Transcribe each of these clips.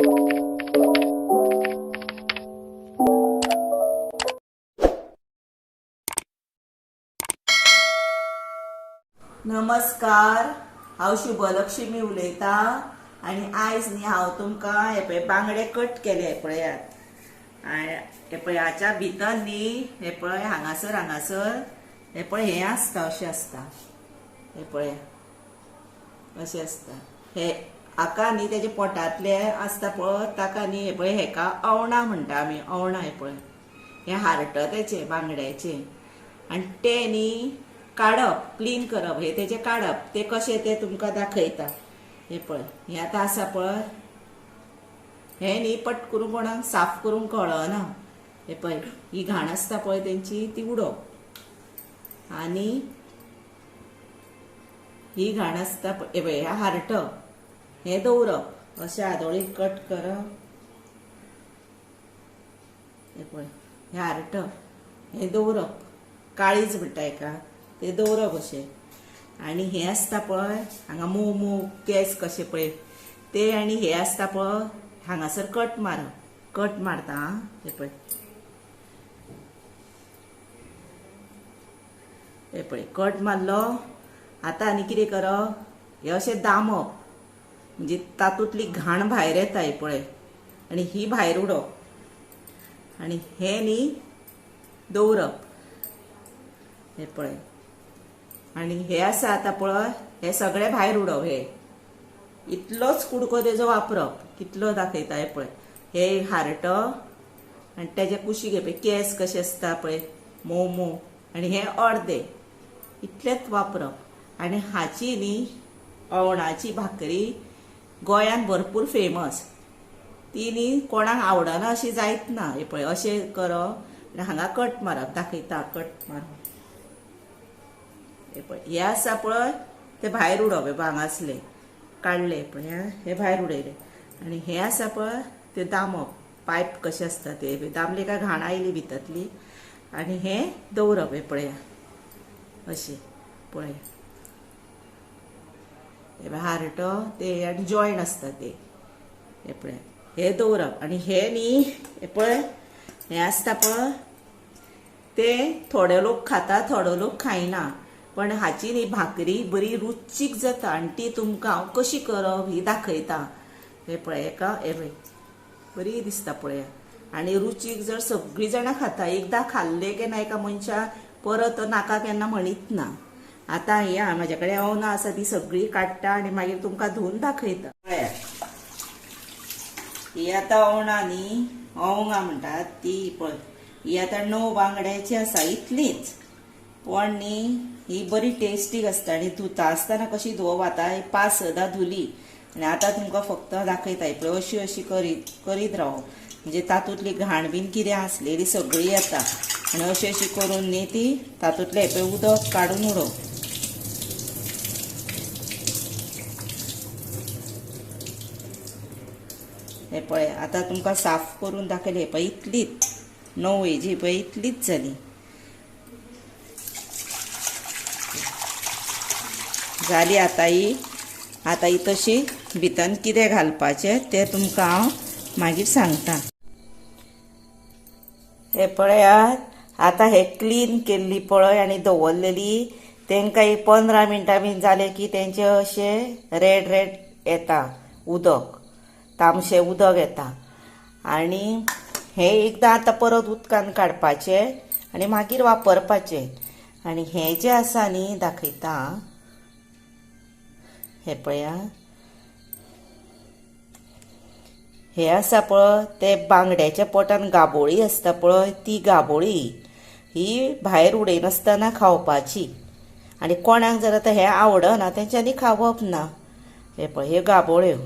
नमस्कार, हांव शुभलक्ष्मी उलयतां आनी आयज न्ही हांव तुमकां हे पळय बांगडे कट केले पळयात. हे पळय हाच्या भितर न्ही हे पळय हांगासर हांगासर हे पळय हें आसता, अशें आसता, हे पळय अशें आसता. हे हाका न्ही तेजे पोटांतले आसता पळय ताका न्ही हे पळय हेका अवणां म्हणटा आमी, अवणां. हे पळय हें हार्ट तेचें बांगड्याचें आनी तें न्ही काडप, क्लीन करप, हे तेजें काडप, तें कशें तें तुमकां दाखयता. हे पळय हें आतां आसा पळय, हें न्ही पट करून कोणाक साफ करूंक कळना. हे पळय ही घाण आसता पळय तेंची ती उडोवप आनी ही घाण आसता हे पळय ह्या हार्ट हें दवरप, अशें आदोळी कट करप. हे पळय हें हार्ट हें दवरप, काळीज म्हणटा हेका, तें दवरप अशें. आनी हें आसता पळय हांगा मोव मोव केंस कशे पळय ते, आनी हें आसता पळय हांगासर कट मारप, कट मारता. आं हे पळय हे पळय कट मारलो. आतां आनी कितें करप, हें अशें दामप म्हणजे तातूंतली घाण भायर येता हे पळय, आनी ही भायर उडोवप आनी हें न्ही दवरप. हे पळय आनी हे आसा आतां पळय हे सगळे भायर उडोवप, हे इतलोच कुडको तेजो वापरप कितलो दाखयता. हे पळय हे हार्ट आनी तेजे कुशीक हे पळय केंस कशे आसता पळय मोव मोव, आनी हे अर्दे, इतलेंच वापरप. आनी हाची न्ही अवणाची भाकरी गोंयांत भरपूर फेमस, ती न्ही कोणाक आवडना अशी जायत ना. हे पळय अशें करप आनी हांगा कट मारप, दाखयता कट मारप. हे पळय हे आसा पळय ते भायर उडोवप, हे पळय हांगासले काडले पळय हे भायर उडयले. आनी हे आसा पळय ते दामप, पायप कशें आसता ते दामले काय घाण आयली भितरली, आनी हे दवरप. हे पळया अशें पळय हे हार्ट ते आनी जॉयंट आसता ते, हे पळय हे दवरप. आनी हे न्ही हे पळय हें आसता पळय ते थोडे लोक खाता थोडे लोक खायना, पण हाची न्ही भाकरी बरी रुचीक जाता आनी ती तुमकां हांव कशी करप ही दाखयता. हे पळय हेका हे पळय बरी दिसता पळया आनी रुचीक जर सगळीं जाणां खाता, एकदां खाल्लें केन्ना एका मनशाक परत नाका केन्ना म्हणीत ना. आतां ही म्हाजे कडेन अवणां आसा ती सगळीं काडटा आनी मागीर तुमकां धुवन दाखयता. पळया ही आतां अवणां न्ही, अवंगां म्हणटात ती पळय, ही आतां 9 बांगड्याची आसा इतलीच, पण न्ही ही बरी टेस्टीक आसता. आनी धुता आसतना कशी धुवप, आतां 5-6 धुली आनी आतां तुमकां फक्त दाखयता. पळय अशी अशी करीत करीत रावप म्हणजे तातूंतली घाण बीन कितें आसलेली सगळी येता, आनी अशी अशी करून न्ही ती तातूंतलें पळय उदक काडून उडोवप. हे पळय आतां तुमकां साफ करून दाखयलें. हे पळय इतलीच 9 हेजी पळय इतलीच जाली. जाली आतां ही. आतां ही तशी भितर कितें घालपाचें तें तुमकां हांव मागीर सांगता. हे पळयात आतां हे क्लीन केल्ली पळय आनी दवरलेली, तेंकां एक 15 मिनटां बीन जालें की तेंचे अशें रेड रेड येता उदक, तामशें उदक येता. आनी हें एकदां आतां परत उदकान काडपाचें आनी मागीर वापरपाचें. आनी हें जें आसा न्ही दाखयता, हे पळया हे आसा पळय ते बांगड्याच्या पोटान गाबोळी आसता पळय, ती गाबोळी ही भायर उडयनासतना खावपाची. आनी कोणाक जर आतां हें आवडना तेंच्यांनी खावप ना. हे पळय ह्यो गाबोळ्यो,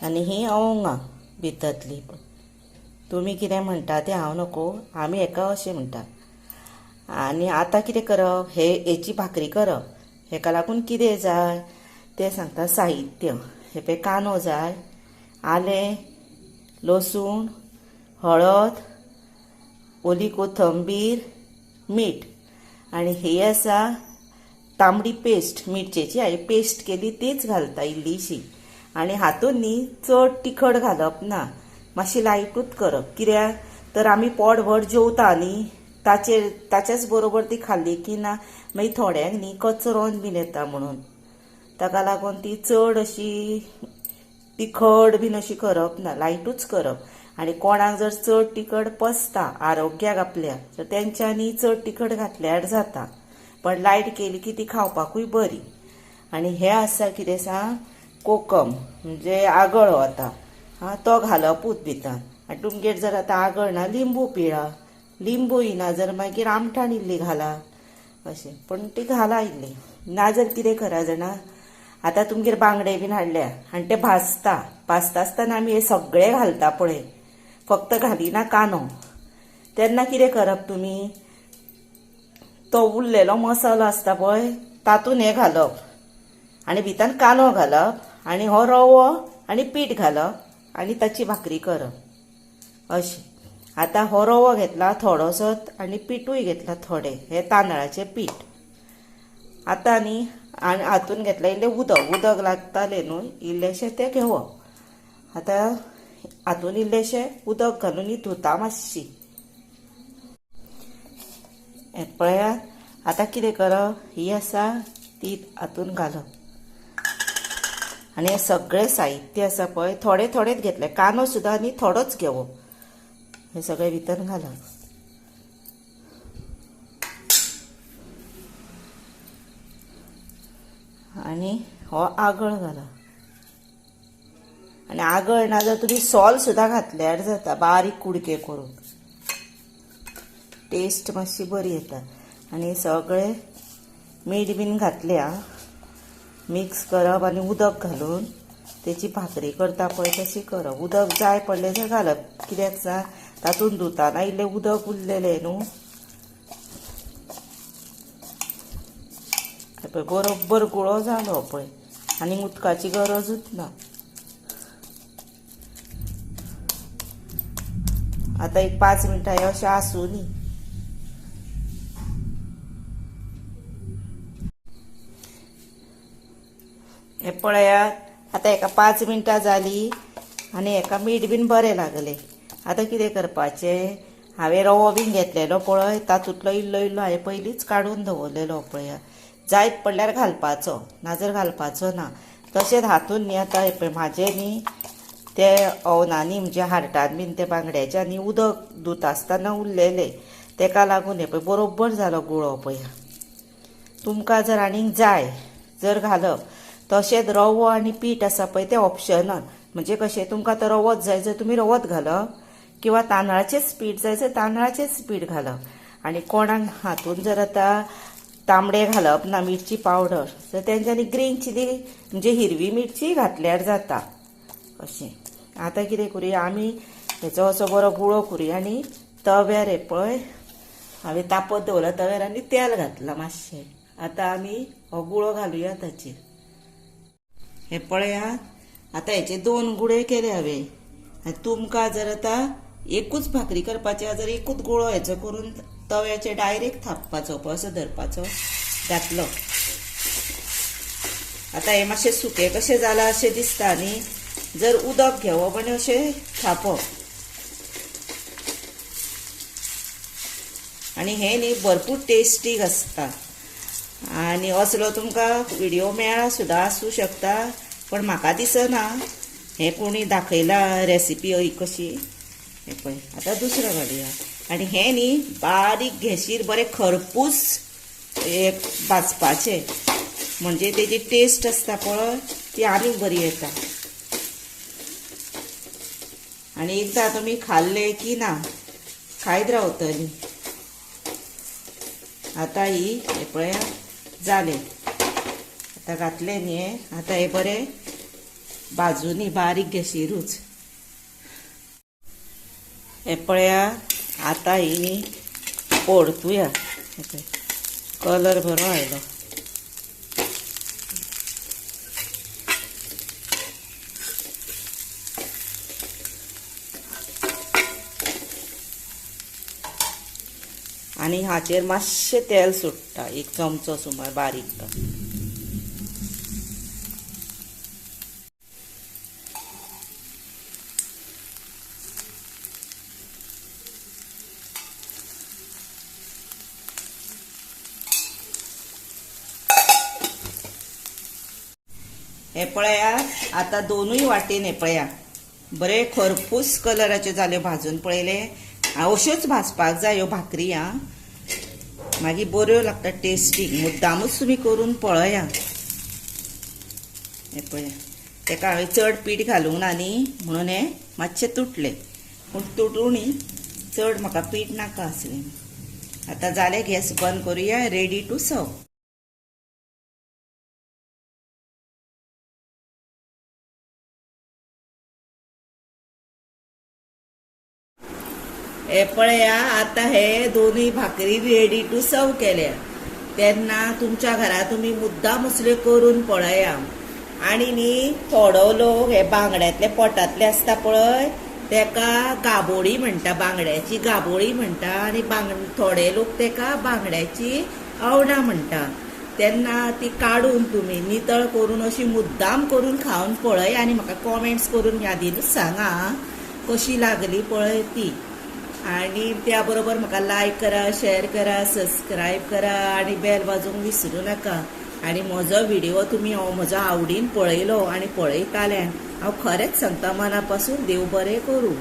आनी ही अवंगां भितरली. तुमी कितें म्हणटा तें हांव नको, आमी हेका अशें म्हणटा. आनी आतां कितें करप, हे हेची भाकरी करप, हेका लागून कितें जाय तें सांगता साहित्य. हे पळय कांदो जाय, आलें, लसूण, हळद, ओली कोथंबीर, मीठ, आनी हे आसा तांबडी पेस्ट मिरचेची हांवें पेस्ट केली तीच घालता इल्लीशी. आनी हातून न्ही चड तिखट घालप ना, मातशी लायटूच करप. कित्याक तर आमी पोटभर जेवता न्ही, ताचेर ताच्याच बरोबर ती खाल्ली की ना मागीर थोड्यांक न्ही कचरोन बीन येता, म्हणून ताका लागून ती चड अशी तिखट बीन अशी करप ना, लायटूच करप. आनी कोणाक जर चड तिखट पचता आरोग्याक आपल्या तर तेंच्यांनी चड तिखट घातल्यार जाता, पण लायट केली की ती खावपाकूय बरी. आनी हें आसा कितें सांग, कोकम म्हणजे आगळ हो आतां आं, तो घालपूच भितर. आनी तुमगेर जर आतां आगळ ना, लिंबू पिळा, लिंबू येना जर मागीर आमठाण इल्ली घाला अशें, पण ती घाला इल्ली. ना जर कितें करा जाणा, आतां तुमगेर बांगडे बीन हाडल्या आनी ते भाजता, भाजता आसतना आमी हे सगळे घालता पळय, फक्त घालिना कांदो. तेन्ना कितें करप तुमी, तो उरलेलो मसालो आसता पळय तातूंत हें घालप आनी भितर कांदो घालप आनी हो रवो आनी पीठ घालप आनी ताची भाकरी करप अशें. आतां हो रवो घेतला थोडोसो आनी पिठूय घेतला थोडें, हें तांदळाचें पीठ. आतां न्ही आनी हातून घेतलें इल्लें उदक, उदक लागतालें न्हू इल्लेशें तें घेवप. आतां हातून इल्लेशें उदक घालून ही धुता मातशी. हें पळयात आतां कितें करप, ही आसा ती हातून घालप. आनी हें सगळें साहित्य आसा पळय थोडें थोडेंच घेतलें, कांदो सुद्दां आनी थोडोच घेवप, हें सगळें भितर घालप. आनी हो आगळ घालप. आनी आगळ ना जर तुमी सोल सुद्दां घातल्यार जाता, बारीक कुडके करून, टेस्ट मातशी बरी येता. आनी सगळें मीठ बीन घातल्या, मिक्स करप आनी उदक घालून तेची भाकरी करता पळय तशी करप. उदक जाय पडलें जर घालप, कित्याक सांग तातूंत धुताना इल्लें उदक उरलेलें न्हू. पळय बरोबर गुळो जालो पळय, आनी उदकाची गरजूच ना. आतां एक 5 मिनटां हें अशें आसूं न्ही. हें पळयात आतां एका 5 मिनटां जालीं आनी एका मीठ बीन बरें लागलें. आतां कितें करपाचें, हांवें रवो बीन घेतलेलो पळय तातूंतलो इल्लो इल्लो हांवें पयलींच काडून दवरलेलो पळया, जायत पडल्यार घालपाचो, ना जर घालपाचो ना. तशेंच हातून न्ही आतां पळय म्हाजें न्ही ते ओवनांनी म्हणजे हार्टान बीन ते बांगड्याच्या न्ही उदक धुता आसतना उरलेलें, तेका लागून हें पळय बरोबर जालो गुळो पळया. तुमकां जर आनीक जाय जर घालप. तशेंच रवो आनी पीठ आसा पळय तें ऑप्शनल, म्हणजे कशें तुमकां तो रवोच जाय जर तुमी रवोच घालप, किंवा तांदळाचेंच पीठ जाय जर तांदळाचेंच पीठ घालप. आनी कोणाक हातून जर आतां तांबडे घालप ना मिरची पावडर तर तेंच्यांनी ग्रीन चिली म्हणजे हिरवी मिरची घातल्यार जाता अशें. आतां कितें करुया आमी, हेचो असो बरो गुळो करुया आनी तव्यार हे पळय हांवें तापत दवरला तव्यार आनी तेल घातलां मातशें. आतां आमी हो गुळो घालुया ताचेर. हे पळयात आतां हेचे 2 गुळे केले हांवें. आनी तुमकां जर आतां एकूच भाकरी करपाची जर एकूच गुळो हेचो करून तव्याचेर डायरेक्ट थापपाचो पळय असो धरपाचो घातलो. आतां हें मातशें सुकें कशें जालां अशें दिसता न्ही, जर उदक घेवप आनी अशें थापप. आनी हें न्ही भरपूर टेस्टी आसता. आनी असलो तुमकां व्हिडियो मेळ्ळा सुद्दां आसूं शकता, पण म्हाका दिसना हें कोणी दाखयला रेसिपी हय कशी. हें पळय आतां दुसरो घालुया. आनी हें न्ही बारीक गॅशीर बरें खरपूस एक भाजपाचें, म्हणजे तेजी टेस्ट आसता पळय ती आनीक बरी येता. आनी एकदां तुमी खाल्ले की ना खायत रावतली. आतां ही हें पळया जालें, आतां घातलें न्ही हें. आतां हें बरें बाजूनी बारीक गॅशीरूच. हें पळया आतां ही न्ही परतुया, कलर बरो आयलो. आनी हाचेर मातशें तेल सोडटा, एक चमचो सुमार बारीक. हे पळया आता दोनूय वाटेन हे पळया बरे खरपूस कलराचे जाल्यो भाजून पळयले. अश्योच भाजपाक जाय ह्यो भाकरी. आ मागीर बऱ्यो लागता टेस्टीक. मुद्दामूच तुमी करून पळया. हे पळया तेका हांवें चड पीठ घालूंक ना न्ही, म्हणून हे मातशें तुटलें, पूण तुटूं न्ही, चड म्हाका पीठ नाका आसलें. आतां जालें, गॅस बंद करुया. Ready to serve. हे पळया आता हे दोनूय भाकरी रेडी टू सर्व केल्या. तेन्ना तुमच्या घरा तुमी मुद्दाम असल्यो करून पळया. आनी न्ही थोडो लोक हे बांगड्यांतले पोटांतले आसता पळय तेका गाबोळी म्हणटा, बांगड्याची गाबोळी म्हणटा. आनी थोडे लोक तेका बांगड्याची आवडां म्हणटा. तेन्ना ती काडून तुमी नितळ करून अशी मुद्दाम करून खावन पळय आनी म्हाका कॉमेंट्स करून यादीनूच सांगा कशी लागली पळय ती. आणि त्या बरोबर म्हाका लायक करा, शेअर करा, सबस्क्रायब करा आणि बेल वाजोवंक विसरूं नाका. आणि म्हजो व्हिडिओ तुमी हो म्हजो आवडीन पळयलो आनी पळयताल्यान हांव खरेंच सांगता मना पासून देव बरें करूं.